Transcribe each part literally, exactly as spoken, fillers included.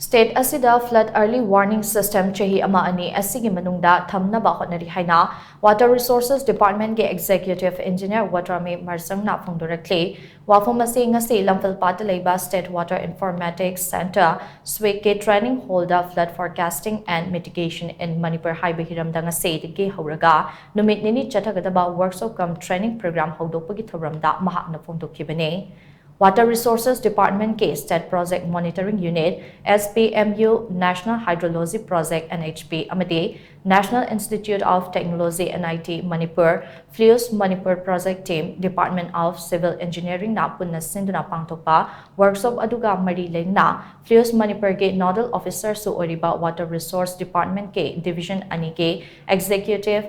State ꯑꯁꯤꯗ flood early warning system ꯆꯍꯤ ꯑꯃ ꯑꯅꯤ ꯑꯁꯤꯒꯤ ꯃꯅꯨꯡꯗ ꯊꯝꯅꯕ ꯍꯣꯠꯅꯔꯤ ꯍꯥꯏꯅ Water Resources Department ꯀꯤ Executive Engineer ꯋꯥꯇꯔꯃꯦ ꯃꯔꯆꯪꯅ ꯐꯣꯡꯗꯣꯔꯛꯂꯤ꯫ ꯋꯥꯐꯝ ꯑꯁꯤ ꯉꯁꯤ ꯂꯝꯐꯦꯜꯄꯥꯠꯇ ꯂꯩꯕ State Water Informatics Centre, SWIC ꯀꯤ training hall the Flood Forecasting and Mitigation in Manipur ꯍꯥꯏꯕ ꯍꯤꯔꯝꯗ ꯉꯁꯤꯗꯒꯤ ꯍꯧꯔꯒ ꯅꯨꯃꯤꯠ ꯅꯤꯅꯤ ꯆꯠꯊꯒꯗꯕ workshop cum training program ꯍꯧꯗꯣꯛꯄꯒꯤ ꯊꯧꯔꯝꯗ ꯃꯍꯥꯛꯅ ꯐꯣꯡꯗꯣꯛꯈꯤꯕꯅꯤ꯫ Water Resources Department ꯀꯤ State Project Monitoring Unit, S P M U, National Hydrology Project, N H P, ꯑꯃꯗꯤ National Institute of Technology, N I T, Manipur, Flues Manipur Project Team, Department of Civil Engineering ꯅ ꯄꯨꯟꯅ ꯁꯤꯟꯗꯨꯅ ꯄꯥꯡꯊꯣꯛꯄ workshop ꯑꯗꯨꯒ ꯃꯔꯤ ꯂꯩꯅꯅ Flues Manipur ꯒꯤ Nodal Officer ꯁꯨ ꯑꯣꯏꯔꯤꯕ Water Resource Department ꯀꯤ Division ꯑꯅꯤꯒꯤ Executive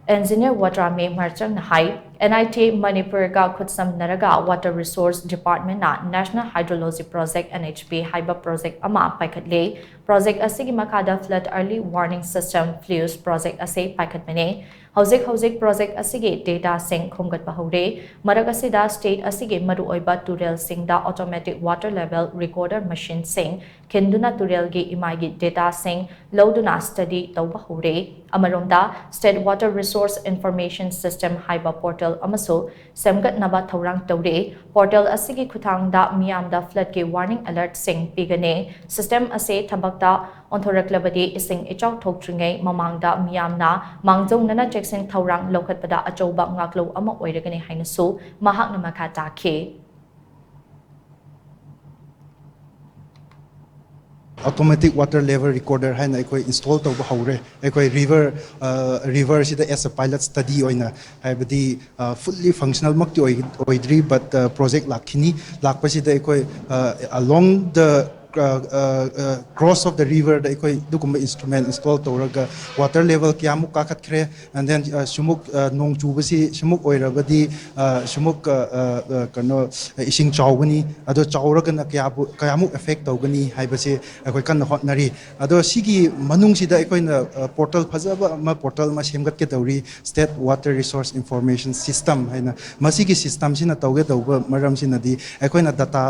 Engineer ꯋꯥꯇꯔꯃꯦ ꯃꯔꯆꯪꯅ high, N I T ꯃꯅꯤꯄꯨꯔꯒ ꯈꯨꯠꯁꯝꯅꯔꯒ Water Resource Department ꯅ National Hydrology Project, N H P, ꯍꯥꯏꯕ project ꯑꯃ ꯄꯥꯏꯈꯠꯂꯤ꯫ Project ꯑꯁꯤꯒꯤ ꯃꯈꯥꯗ Flood Early Warning System, FLEWS, project ꯑꯁꯤ ꯄꯥꯏꯈꯠꯄꯅꯤ꯫ ꯍꯧꯖꯤꯛ ꯍꯧꯖꯤꯛ project ꯑꯁꯤꯒꯤ data ꯁꯤꯡ ꯈꯣꯝꯒꯠꯄ ꯍꯧꯔꯦ꯫ ꯃꯔꯛ ꯑꯁꯤꯗ state ꯑꯁꯤꯒꯤ ꯃꯔꯨꯑꯣꯏꯕ ꯇꯨꯔꯦꯜꯁꯤꯡꯗ automatic water level recorder machine ꯁꯤꯡ ꯈꯤꯟꯗꯨꯅ ꯇꯨꯔꯦꯜꯒꯤ ꯏꯃꯥꯏꯒꯤ data ꯁꯤꯡ ꯂꯧꯗꯨꯅ study ꯇꯧꯕ ꯍꯧꯔꯦ꯫ ꯑꯃꯔꯣꯝꯗ, State Water Resource Information System ꯍꯥꯏꯕ portal ꯑꯃꯁꯨ ꯁꯦꯝꯒꯠꯅꯕ ꯊꯧꯔꯥꯡ ꯇꯧꯔꯤ꯫ Portal ꯑꯁꯤꯒꯤ ꯈꯨꯠꯊꯥꯡꯗ ꯃꯤꯌꯥꯝꯗ flood ꯀꯤ warning alert ꯁꯤꯡ ꯄꯤꯒꯅꯤ꯫ System ꯑꯁꯤ ꯊꯕꯛꯇ ꯑꯣꯟꯊꯣꯔꯛꯂꯕꯗꯤ ꯏꯁꯤꯡ ꯏꯆꯥꯎ ꯊꯣꯛꯇ꯭ꯔꯤꯉꯩ ꯃꯃꯥꯡꯗ ꯃꯤꯌꯥꯝꯅ ꯃꯥꯡꯖꯧꯅꯅ ꯆꯦꯛꯁꯤꯟ ꯊꯧꯔꯥꯡ ꯂꯧꯈꯠꯄꯗ ꯑꯆꯧꯕ ꯉꯥꯛꯂꯧ ꯑꯃ ꯑꯣꯏꯔꯒꯅꯤ ꯍꯥꯏꯅꯁꯨ ꯃꯍꯥꯛꯅ ꯃꯈꯥ ꯇꯥꯈꯤ꯫ Automatic water level recorder ꯍꯥꯏꯅ ꯑꯩꯈꯣꯏ install ꯇꯧꯕ ꯍꯧꯔꯦ꯫ ꯑꯩꯈꯣꯏ river, river ꯁꯤꯗ as a pilot study ꯑꯣꯏꯅ, ꯍꯥꯏꯕꯗꯤ fully functional ꯃꯛꯇꯤ ꯑꯣꯏꯗ꯭ꯔꯤ, but project ꯂꯥꯛꯈꯤꯅꯤ꯫ ꯂꯥꯛꯄꯁꯤꯗ ꯑꯩꯈꯣꯏ along the cross of the river ꯗ ꯑꯩꯈꯣꯏ ꯑꯗꯨꯒꯨꯝꯕ instrument install ꯇꯧꯔꯒ water level ꯀꯌꯥꯃꯨꯛ ꯀꯥꯈꯠꯈ꯭ꯔꯦ, and then ꯁꯤꯃꯨꯛ ꯅꯣꯡ ꯆꯨꯕꯁꯤ ꯁꯤꯃꯨꯛ ꯑꯣꯏꯔꯕꯗꯤ ꯁꯤꯃꯨꯛ ꯀꯩꯅꯣ ꯏꯁꯤꯡ ꯆꯥꯎꯒꯅꯤ, ꯑꯗꯣ ꯆꯥꯎꯔꯒꯅ ꯀꯌꯥꯕꯨ ꯀꯌꯥꯃꯨꯛ affect ꯇꯧꯒꯅꯤ ꯍꯥꯏꯕꯁꯦ ꯑꯩꯈꯣꯏ ꯀꯟꯅ ꯍꯣꯠꯅꯔꯤ꯫ ꯑꯗꯣ ꯁꯤꯒꯤ ꯃꯅꯨꯡꯁꯤꯗ ꯑꯩꯈꯣꯏꯅ portal ꯐꯖꯕ ꯑꯃ, portal ꯑꯃ ꯁꯦꯝꯒꯠꯀꯦ ꯇꯧꯔꯤ, State Water Resource Information System ꯍꯥꯏꯅ꯫ ꯃꯁꯤꯒꯤ system ꯁꯤꯅ ꯇꯧꯒꯦ ꯇꯧꯕ ꯃꯔꯝꯁꯤꯅꯗꯤ ꯑꯩꯈꯣꯏꯅ data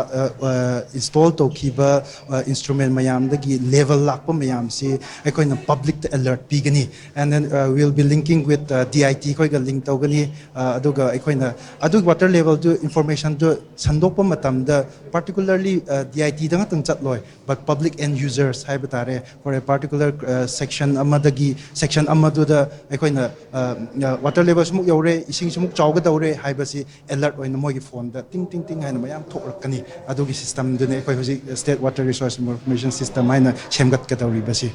install ꯇꯧꯈꯤꯕ instrument ꯃꯌꯥꯝꯗꯒꯤ level ꯂꯥꯛꯄ ꯃꯌꯥꯝꯁꯤ ꯑꯩꯈꯣꯏꯅ publicꯇ alert ꯄꯤꯒꯅꯤ꯫ And then we'll be linking with DIT ꯑꯩꯈꯣꯏꯒ link ꯇꯧꯒꯅꯤ꯫ ꯑꯗꯨꯒ ꯑꯩꯈꯣꯏꯅ ꯑꯗꯨꯒꯤ water levelꯗꯨ informationꯗꯨ ꯁꯟꯗꯣꯛꯄ ꯃꯇꯝꯗ particularly DITꯗ ꯉꯥꯛꯇꯪ ꯆꯠꯂꯣꯏ, but public end users ꯍꯥꯏꯕ ꯇꯥꯔꯦ, for a particular section ꯑꯃꯗꯒꯤ section ꯑꯃꯗꯨꯗ ꯑꯩꯈꯣꯏꯅ water level ꯁꯤꯃꯨꯛ ꯌꯧꯔꯦ, ꯏꯁꯤꯡ ꯁꯤꯃꯨꯛ ꯆꯥꯎꯒꯗꯧꯔꯦ ꯍꯥꯏꯕꯁꯤ alert ꯑꯣꯏꯅ ꯃꯣꯏꯒꯤ phoneꯗ ꯇꯤꯡ ꯇꯤꯡ ꯇꯤꯡ ꯍꯥꯏꯅ ꯃꯌꯥꯝ ꯊꯣꯛꯂꯛꯀꯅꯤ꯫ ꯑꯗꯨꯒꯤ systemꯗꯨꯅꯤ ꯑꯩꯈꯣꯏ ꯍꯧꯖꯤꯛ State Water Resource Information System ꯍꯥꯏꯅ ꯁꯦꯝꯒꯠꯀꯗꯧꯔꯤꯕꯁꯤ꯫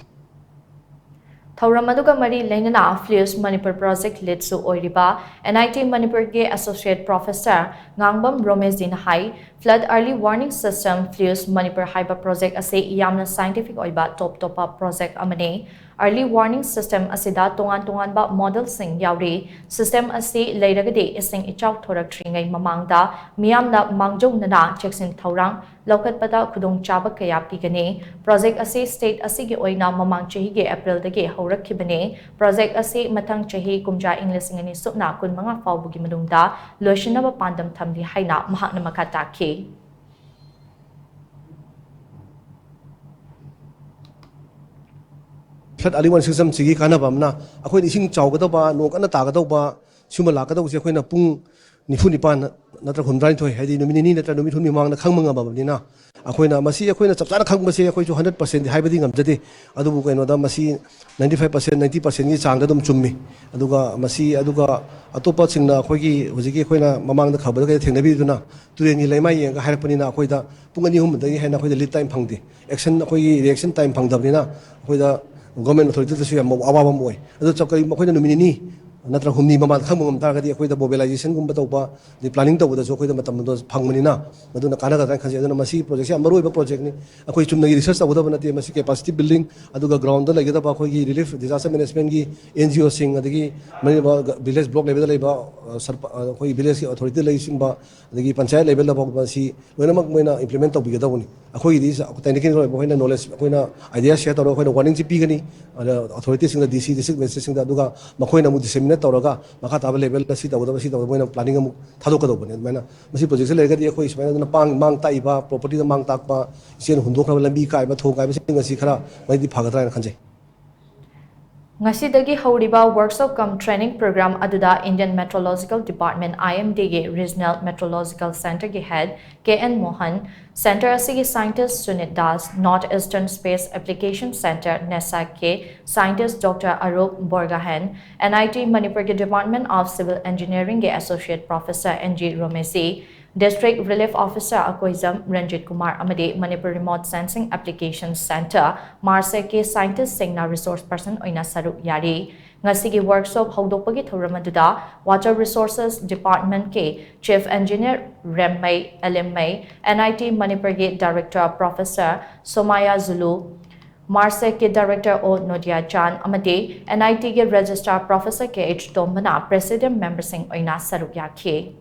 ꯊꯧꯔꯝ ꯑꯗꯨꯒ ꯃꯔꯤ ꯂꯩꯅꯅ Flues Manipur Project leadꯁꯨ ꯑꯣꯏꯔꯤꯕ NIT ꯃꯅꯤꯄꯨꯔꯒꯤ Associate Professor ꯉꯥꯡꯕꯝ ꯔꯣꯃꯦꯁꯖꯤꯅ ꯍꯥꯏ, Flood Early Warning System, Flues Manipur ꯍꯥꯏꯕ project ꯑꯁꯤ ꯌꯥꯝꯅ scientific ꯑꯣꯏꯕ top ꯇꯣꯞꯄ project ꯑꯃꯅꯤ꯫ Early warning system ꯑꯁꯤꯗ ꯇꯣꯉꯥꯟ ꯇꯣꯉꯥꯟꯕ modelꯁꯤꯡ ꯌꯥꯎꯔꯤ꯫ System ꯑꯁꯤ ꯂꯩꯔꯒꯗꯤ ꯏꯁꯤꯡ ꯏꯆꯥꯎ ꯊꯣꯔꯛꯇ꯭ꯔꯤꯉꯩ ꯃꯃꯥꯡꯗ ꯃꯤꯌꯥꯝꯅ ꯃꯥꯡꯖꯧꯅꯅ ꯆꯦꯛꯁꯤꯟ ꯊꯧꯔꯥꯡ ꯂꯧꯈꯠꯄꯗ ꯈꯨꯗꯣꯡꯆꯥꯕ ꯀꯌꯥ ꯄꯤꯒꯅꯤ꯫ Project ꯑꯁꯤ state ꯑꯁꯤꯒꯤ ꯑꯣꯏꯅ ꯃꯃꯥꯡ ꯆꯍꯤꯒꯤ Aprilꯗꯒꯤ ꯍꯧꯔꯛꯈꯤꯕꯅꯤ꯫ Project ꯑꯁꯤ ꯃꯊꯪ ꯆꯍꯤ ꯀꯨꯝꯖꯥ ꯏꯪ ꯂꯤꯁꯤꯡ ꯑꯅꯤ ꯁꯨꯞꯅ ꯀꯨꯟꯃꯉꯥ ꯐꯥꯎꯕꯒꯤ ꯃꯅꯨꯡꯗ ꯂꯣꯏꯁꯤꯟꯅꯕ ꯄꯥꯟꯗꯝ ꯊꯝꯂꯤ ꯍꯥꯏꯅ ꯃꯍꯥꯛꯅ ꯃꯈꯥ ꯇꯥꯈꯤ꯫ Flood early warning systemꯁꯤꯒꯤ ꯀꯥꯟꯅꯕ ꯑꯃꯅ ꯑꯩꯈꯣꯏꯅ ꯏꯁꯤꯡ ꯆꯥꯎꯒꯗꯧꯕ, ꯅꯣꯡ ꯀꯟꯅ ꯇꯥꯒꯗꯧꯕ, ꯁꯤꯒꯨꯝꯕ ꯂꯥꯛꯀꯗꯧꯕꯁꯦ ꯑꯩꯈꯣꯏꯅ ꯄꯨꯡ ꯅꯤꯐꯨ ꯅꯤꯄꯥꯟ ꯅꯠꯇ꯭ꯔꯒ ꯍꯨꯝꯗ꯭ꯔꯥꯅꯤꯊꯣꯏ, ꯍꯥꯏꯗꯤ ꯅꯨꯃꯤꯠ ꯅꯤꯅꯤ ꯅꯠꯇ꯭ꯔꯒ ꯅꯨꯃꯤꯠ ꯍꯨꯝꯅꯤ ꯃꯃꯥꯡꯗ ꯈꯪꯕ ꯉꯝꯃꯕꯅꯤꯅ, ꯑꯩꯈꯣꯏꯅ ꯃꯁꯤ ꯑꯩꯈꯣꯏꯅ ꯆꯞ ꯆꯥꯅ ꯈꯪꯕꯁꯦ ꯑꯩꯈꯣꯏꯁꯨ hundred percent ꯗꯤ ꯍꯥꯏꯕꯗꯤ ꯉꯝꯖꯗꯦ꯫ ꯑꯗꯨꯕꯨ ꯀꯩꯅꯣꯗ ꯃꯁꯤ ninety five percent, ninety percent ꯒꯤ ꯆꯥꯡꯗ ꯑꯗꯨꯝ ꯆꯨꯝꯃꯤ꯫ ꯑꯗꯨꯒ ꯃꯁꯤ, ꯑꯗꯨꯒ ꯑꯇꯣꯞꯄꯁꯤꯡꯅ ꯑꯩꯈꯣꯏꯒꯤ ꯍꯧꯖꯤꯛꯀꯤ ꯑꯩꯈꯣꯏꯅ ꯃꯃꯥꯡꯗ ꯈꯕꯔꯗ ꯀꯩꯗ ꯊꯦꯡꯅꯕꯤꯗꯨꯅ ꯇꯨꯔꯦꯟꯒꯤ ꯂꯩꯃꯥꯏ ꯌꯦꯡꯉꯒ ꯍꯥꯏꯔꯛꯄꯅꯤꯅ ꯑꯩꯈꯣꯏꯗ ꯄꯨꯡ ꯑꯅꯤ ꯑꯍꯨꯝꯗꯒꯤ ꯍꯦꯟꯅ ꯑꯩꯈꯣꯏꯗ lead time ꯐꯪꯗꯦ꯫ Action, ꯑꯩꯈꯣꯏꯒꯤ reaction time ꯐꯪꯗꯕꯅꯤꯅ ꯑꯩꯈꯣꯏꯗ government authority ꯗꯁꯨ ꯌꯥꯝ ꯑꯋꯥꯕ ꯑꯃ ꯑꯣꯏ꯫ ꯑꯗꯨ ꯆꯞ ꯀꯔꯤꯒꯨꯝꯕ ꯑꯩꯈꯣꯏꯅ ꯅꯨꯃꯤꯠ ꯅꯤꯅꯤ ꯅꯠꯇ꯭ꯔꯒ ꯍꯨꯝꯅꯤ ꯃꯃꯥꯡꯗ ꯈꯪꯕ ꯉꯝ ꯇꯥꯔꯒꯗꯤ ꯑꯩꯈꯣꯏꯗ mobilization ꯒꯨꯝꯕ ꯇꯧꯕ, ꯑꯗꯩ planning ꯇꯧꯕꯗꯁꯨ ꯑꯩꯈꯣꯏꯗ ꯃꯇꯝꯗꯣ ꯐꯪꯕꯅꯤꯅ ꯃꯗꯨꯅ ꯀꯥꯟꯅꯒꯗ꯭ꯔꯥ ꯍꯥꯏꯅ ꯈꯟꯖꯩ꯫ ꯑꯗꯨꯅ ꯃꯁꯤ project ꯁꯦ ꯌꯥꯝ ꯃꯔꯨꯑꯣꯏꯕ project ꯅꯤ꯫ ꯑꯩꯈꯣꯏ ꯆꯨꯝꯅꯒꯤ research ꯇꯧꯒꯗꯕ ꯅꯠꯇꯦ, ꯃꯁꯤ capacity building, ꯑꯗꯨꯒ ground ꯗ ꯂꯩꯒꯗꯕ ꯑꯩꯈꯣꯏꯒꯤ relief disaster management ꯒꯤ NGO ꯁꯤꯡ, ꯑꯗꯒꯤ ꯃꯔꯤꯕ village block level ꯗ ꯂꯩꯕ, ꯑ, ꯁꯔꯄ-, ꯑ, ꯑꯩꯈꯣꯏꯒꯤ village ꯀꯤ authority ꯂꯩꯁꯤꯡꯕ, ꯑꯗꯒꯤ ꯄꯟꯆꯥꯌꯠ level ꯗ ꯐꯥꯎꯕ ꯃꯁꯤ ꯂꯣꯏꯅꯃꯛ ꯃꯣꯏꯅ implement ꯇꯧꯕꯤꯒꯗꯧꯕꯅꯤ꯫ ꯑꯩꯈꯣꯏꯒꯤꯗꯤ technical ꯑꯣꯏꯕ ꯑꯩꯈꯣꯏꯅ knowledge, ꯑꯩꯈꯣꯏꯅ idea share ꯇꯧꯔꯒ ꯑꯩꯈꯣꯏꯅ warning ꯁꯤ ꯄꯤꯒꯅꯤ꯫ ꯑꯗ authority ꯁꯤꯡꯗ, DC, district magistrate ꯁꯤꯡꯗ, ꯑꯗꯨꯒ ꯃꯈꯣꯏꯅ ꯑꯃꯨꯛ disseminate ꯇꯧꯔꯒ ꯃꯈꯥ ꯇꯥꯕ ꯂꯦꯚꯦꯜꯗ ꯁꯤ ꯇꯧꯒꯗꯕ, ꯁꯤ ꯇꯧꯒꯗꯕ, ꯃꯣꯏꯅ ꯄ꯭ꯂꯥꯅꯤꯡ ꯑꯃꯨꯛ ꯊꯥꯗꯣꯛꯀꯗꯧꯕꯅꯦ꯫ ꯑꯗꯨꯃꯥꯏꯅ ꯃꯁꯤ ꯄ꯭ꯔꯣꯖꯦꯛꯁꯦ ꯂꯩꯔꯒꯗꯤ ꯑꯩꯈꯣꯏ ꯁꯨꯃꯥꯏꯅ ꯑꯗꯨꯅ ꯄꯥꯡ ꯃꯥꯡ ꯇꯥꯛꯏꯕ, ꯄ꯭ꯔꯣꯄꯔꯇꯤꯗ ꯃꯥꯡ ꯇꯥꯛꯄ, ꯏꯆꯦꯅ ꯍꯨꯟꯗꯣꯛꯈ꯭ꯔꯕ ꯂꯝꯕꯤ ꯀꯥꯏꯕ, ꯊꯣꯡ ꯀꯥꯏꯕꯁꯤꯡ ꯑꯁꯤ ꯈꯔ ꯃꯩꯗꯤ ꯐꯒꯗ꯭ꯔꯥ ꯍꯥꯏꯅ ꯈꯟꯖꯩ꯫ ꯉꯁꯤꯗꯒꯤ ꯍꯧꯔꯤꯕ workshop cum training program ꯑꯗꯨꯗ Indian Meteorological Department, I M D ꯒꯤ Regional Meteorological Centre ꯒꯤ head K N Mohan, centre ꯑꯁꯤꯒꯤ scientist Sunit Das, North Eastern Space Application Centre, NESAC ꯀꯤ scientist Doctor Arup Borgohain, N I T ꯃꯅꯤꯄꯨꯔꯒꯤ Department of Civil Engineering ꯒꯤ associate professor N G Romesi, District Relief Officer Akoijam Ranjit Kumar ꯑꯃꯗꯤ Manipur Remote Sensing Application Centre, MARSEC ꯀꯤ scientist ꯁꯤꯡꯅ resource person ꯑꯣꯏꯅ ꯁꯔꯨꯛ ꯌꯥꯔꯤ꯫ ꯉꯁꯤꯒꯤ workshop ꯍꯧꯗꯣꯛꯄꯒꯤ ꯊꯧꯔꯝ ꯑꯗꯨꯗ Water Resources Department ꯀꯤ Chief Engineer ꯔꯦꯝꯃꯩ ꯑꯂꯦꯝꯃꯩ, N I T ꯃꯅꯤꯄꯨꯔꯒꯤ Director Professor ꯁꯣꯃꯥꯌꯥ ꯖꯨꯂꯨ, MARSEC ꯀꯤ Director ꯑꯣ ꯅꯣꯗꯤꯌꯥ ꯆꯥꯟ ꯑꯃꯗꯤ N I T ꯒꯤ Registrar Professor K H ꯇꯣꯝꯕꯅ presiding member ꯁꯤꯡ ꯑꯣꯏꯅ ꯁꯔꯨꯛ ꯌꯥꯈꯤ꯫